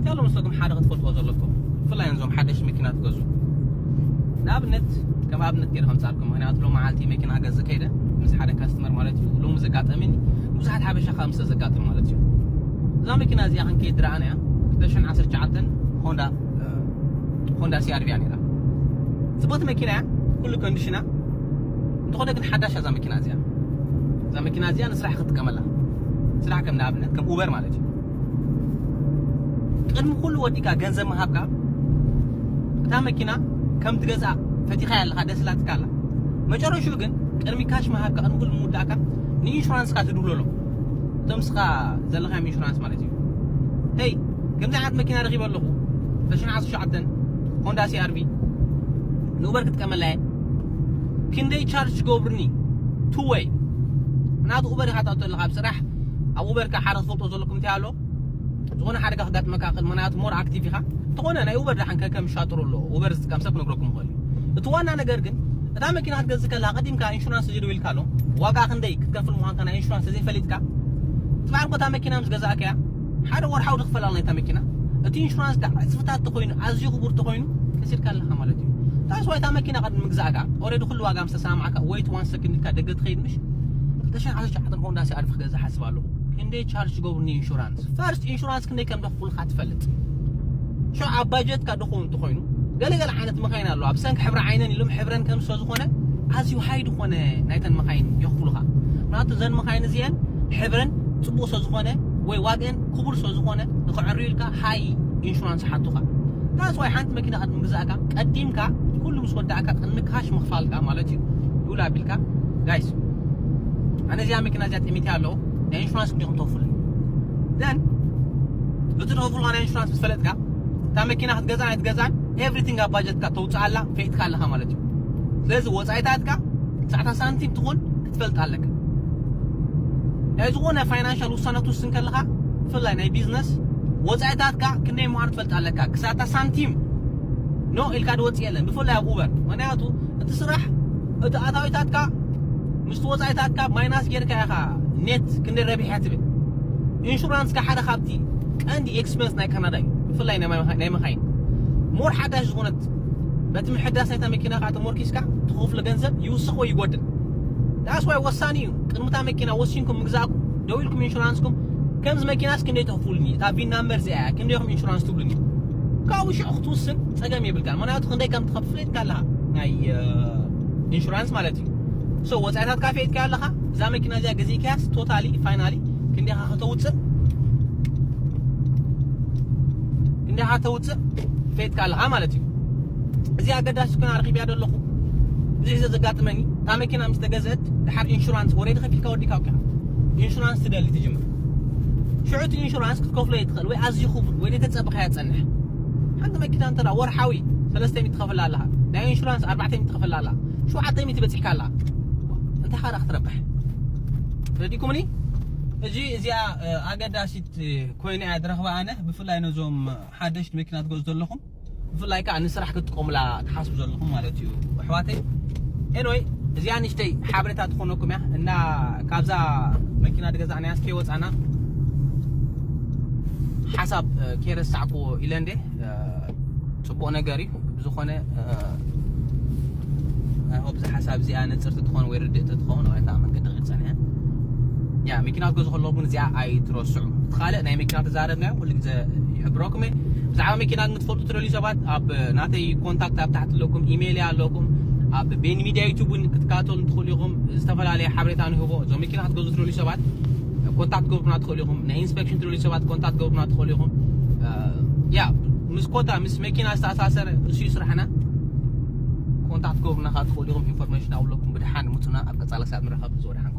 ያሎ መስለኩም ሓደ ክትፈልጥዎ ዘለኩም፣ ብፍላይ ነዞም ሓደሽ መኪና ትገዙ። ንኣብነት፣ ከም ኣብነት ገይረ ከምጻልኩም፣ ምክንያቱ ሎም መዓልቲ መኪና ገዝእ ከይደ ምስ ሓደ ካስተመር ማለት እዩ። ሎም ዘጋጠመኒ ብዙሓት ሓበሻ ካብ ምስ ዘጋጥም ማለት እዩ። እዛ መኪና እዚኣ ክንከይድ ድረኣና እያ። ክልተ ሽሕን ዓሰርተ ትሽዓተን ሆንዳ፣ ሆንዳ ሲኣርቪ እያ ነይራ። ጽቡቕቲ መኪና እያ፣ ኩሉ ኮንዲሽና። እንተኾነ ግን ሓዳሽ እያ እዛ መኪና እዚኣ። እዛ መኪና እዚኣ ንስራሕ ክትጥቀመላ፣ ስራሕ ከም ንኣብነት ከም ኡበር ማለት እዩ። ቅድሚ ኩሉ ወዲእካ ገንዘብ ምሃብካ፣ እታ መኪና ከም ትገዝኣ ፈቲኻ ኣለኻ፣ ደስ ላትካ ኣላ። መጨረሽኡ ግን ቅድሚ ካሽ ምሃብካ፣ ቅድሚ ኩሉ ምውዳእካ ንኢንሹራንስካ ትድውለሎም፣ እቶም ስኻ ዘለኻዮም ኢንሹራንስ ማለት እዩ። ሄይ፣ ከምዚ ዓይነት መኪና ረኺበ ኣለኹ፣ ተሽዓተ ሸዓተን ሆንዳ ሲኣርቪ ንኡበር ክትቀመላ እየ፣ ክንደይ ቻርጅ ትገብርኒ? ቱ ወይ ናቱ ኡበር ኢኻ ትኣቱ ኣለኻ ኣብ ስራሕ። ኣብ ኡበርካ ሓደ ክትፈልጦ ዘለኩም እንታይ ኣሎ? ዝኾነ ሓደጋ ክጋጥመካ ክእል፣ ምክንያቱ ሞር ኣክቲቭ ኢኻ። እንተኾነ ናይ ኡበር ደሓን ከከም ሻጥሩ ኣሎ፣ ኡበር ዝጥቀም ሰብ ክነግረኩም ይኽእል እዩ። እቲ ዋና ነገር ግን እታ መኪና ክትገዝእ ከለኻ ቀዲምካ ኢንሹራንስ ተጀድዊልካ ኣሎ፣ ዋጋ ክንደይ ክትከፍል ምዃንካ ናይ ኢንሹራንስ ተዘይፈሊጥካ፣ እቲ በዓል ቦታ መኪና ምስ ገዛእካያ ሓደ ወርሓዊ ዝኽፈል ኣሎ ናይታ መኪና። እቲ ኢንሹራንስ ከዓ ዕፅፍታት ተኾይኑ፣ ኣዝዩ ክቡር ተኾይኑ፣ ከሲርካ ኣለኻ ማለት እዩ። ታስ ዋይታ መኪና ቅድሚ ምግዛእካ ኦልሬዲ ኩሉ ዋጋ ምስ ተሰማማዕካ፣ ወይት ዋን ሰክንድ ኢልካ ደገ ትኸይድ ምሽ? ክልተ ሽሕን ዓሰርተ ትሽዓተን ሆንዳ ሲኣርቪ ክገዝእ ሓስብ ኣለኹ። ክንደይ ቻርጅ ትገብርኒ ኢንሹራንስ? ፈርስት ኢንሹራንስ ክንደይ ከም ደኽፍሉካ ትፈልጥ? ሽዑ ኣብ ባጀትካ ድኹም እንተኾይኑ፣ ገለገለ ዓይነት መኻይን ኣለዋ። ብሰንኪ ሕብሪ ዓይነን ኢሎም ሕብረን ከም ስለ ዝኾነ ኣዝዩ ሃይ ዝኾነ ናይተን መኻይን የኽፍሉኻ። ምክንያቱ እዘን መኻይን እዚአን ሕብረን ጽቡቕ ስለ ዝኾነ ወይ ዋግአን ክቡር ስለ ዝኾነ ንኽዕርዩ ኢልካ ሃይ ኢንሹራንስ ሓቱኻ። ታስ ዋይ ሓንቲ መኪና ቅድሚ ምግዛእካ ቀዲምካ ኩሉ ምስ ወዳእካ ቅድሚ ካሽ ምኽፋልካ ማለት እዩ። ይውላ ኣቢልካ ጋይስ፣ ኣነ እዚኣ መኪና እዚኣ ጠሚትያ ኣለኹ፣ ናይ ኢንሹራንስ ክንዲኹም ተኽፍሉ? ዘን እቲ ትኸፍሉኻ ናይ ኢንሹራንስ ምስ ፈለጥካ፣ እታ መኪና ክትገዛን ኣይትገዛን ኤቭሪቲንግ ኣብ ባጀትካ ተውፅኣላ፣ ፈይጥካ ኣለኻ ማለት እዩ። ስለዚ ወፃኢታትካ ትስዓታ ሳንቲም ትኹን ክትፈልጥ ኣለካ። ናይ ዝኾነ ፋይናንሻል ውሳነ ትውስን ከለኻ፣ ብፍላይ ናይ ቢዝነስ ወፃኢታትካ ክንደይ ምዃኑ ትፈልጥ ኣለካ። ክሳታ ሳንቲም ኖ ኢልካ ድወፅእ የለን፣ ብፍላይ ኣብ ኡበር። ምክንያቱ እቲ ስራሕ፣ እቲ ኣታዊታትካ ምስቲ ወፃኢታትካ ማይናስ ጌርካ ኢኻ ኔት ክንደይ ረቢሐ ትብል። ኢንሹራንስካ ሓደ ካብቲ ቀንዲ ኤክስፐንስ ናይ ካናዳ እዩ፣ ብፍላይ ናይ መኻ-፣ ናይ መኻይን። ሞር ሓዳሽ ዝኾነት፣ በቲ ምሕዳስ ናይታ መኪና ከዓ ተሞርኪስካ ትኸፍሎ ገንዘብ ይውስኽ ወይ ይጎድል። ዳስ ዋይ ወሳኒ እዩ። ቅድሚ እታ መኪና ወሲንኩም ምግዛእኩም ደዊልኩም ኢንሹራንስኩም፣ ከምዚ መኪናስ ክንደይ ትኸፍሉኒ? እታ ቪን ናምበር እዚኣ እያ፣ ክንደይ ኢኹም ኢንሹራንስ ትብሉኒ? ካብኡ ሽዑ ክትውስን ጸገም የብልካን። ምኽንያቱ ክንደይ ከም ትኸፍል ፈሊጥካ ኣለኻ ናይ፣ እ፣ ኢንሹራንስ ማለት እዩ። ሶ ወጻኢታትካ ፈሊጥካ ኣለኻ። እዛ መኪና እዚኣ ገዚእካያስ ቶታሊ ፋይናሊ ክንደይ ኢኻ ከተውጽእ፣ ክንደይ ኢኻ ተውጽእ ፈሊጥካ ኣለኻ ማለት እዩ። እዚ ኣገዳሲ ኮነ ኣርኺብያ ዘለኹ። እዚ ሕዚ ዘጋጥመኒ፣ እታ መኪና ምስ ተገዝአት ድሓር ኢንሹራንስ ወረዲ ከፊልካ ወዲካ ወዲካ። ኢንሹራንስ ትደሊ ትጅምር። ሽዑ እቲ ኢንሹራንስ ክትከፍሎ እየ ትኽእል ወይ ኣዝዩ ክቡር ወይ ዘይተጸበኻዮ ጸንሕ። ሓንቲ መኪና እንተ ወርሓዊ ሰለስተ ሚእቲ ትኸፍል ኣለኻ። ናይ ኢንሹራንስ ኣርባዕተ ሚእቲ ትኸፍል ኣላ። ሸውዓተ ሚእቲ በጺሕካ ኣላ። እንታይ ኻዳ ክትረብሕ? ረዲኩምኒ? እዚ እዚኣ፣ እ፣ ኣገዳሲት ኮይነ እያ ዝረኽባ ኣነ፣ ብፍላይ ነዞም ሓደሽቲ መኪና ትገዙ ዘለኹም፣ ብፍላይ ከዓ ንስራሕ ክትጥቀሙላ ትሓስቡ ዘለኹም ማለት እዩ ኣሕዋተይ። ኤንወይ፣ እዚኣ ንእሽተይ ሓበሬታ ትኾነኩም እያ እና ካብዛ መኪና ድገዛእናያ እስከ ወፃና ሓሳብ፣ እ፣ ከይረሳዕኩዎ ኢለ እንዴ፣ እ፣ ፅቡቕ ነገር እዩ። ብዝኾነ፣ እ፣ ኣይ ሆፕ እዛ ሓሳብ እዚኣ ንፅርቲ ትኾን ወይ ርድእቲ ትኸውን፣ ወይ ከዓ መንገዲ ክጸንሐ። ያ፣ መኪና ክትገዙ ከለኹም እዚኣ ኣይትረስዑ። እቲ ካልእ ናይ መኪና ተዛረብናዮ፣ ኩሉ ግዜ ይሕብረኩም እየ። ብዛዕባ መኪና ንትፈልጡ ትደልዩ ሰባት፣ ኣብ ናተይ ኮንታክት ኣብ ታሕቲ ኣለኩም፣ ኢሜይል ኣለኩም። ኣብ ቤኒ ሚድያ ዩቱብ እውን ክትከታተሉ ትኽእሉ ኢኹም። ዝተፈላለየ ሓበሬታ ንህቦ። እዞም መኪና ክትገዙ ትደልዩ ሰባት ኮንታክት ገብሩና ትኽእሉ ኢኹም። ናይ ኢንስፔክሽን ትደልዩ ሰባት ኮንታክት ገብሩና ትኽእሉ ኢኹም። እ፣ ያ፣ ምስ ኮታ፣ ምስ መኪና ዝተኣሳሰረ እሱ እዩ ስራሕና። ኮንታክት ገብሩና ከዓ ትኽእሉ ኢኹም። ኢንፎርሜሽን ኣለኩም። ብድሓን ምጹና፣ ኣብ ቀጻሊ ክሳብ ንራኸብ፣ ዝወድሓን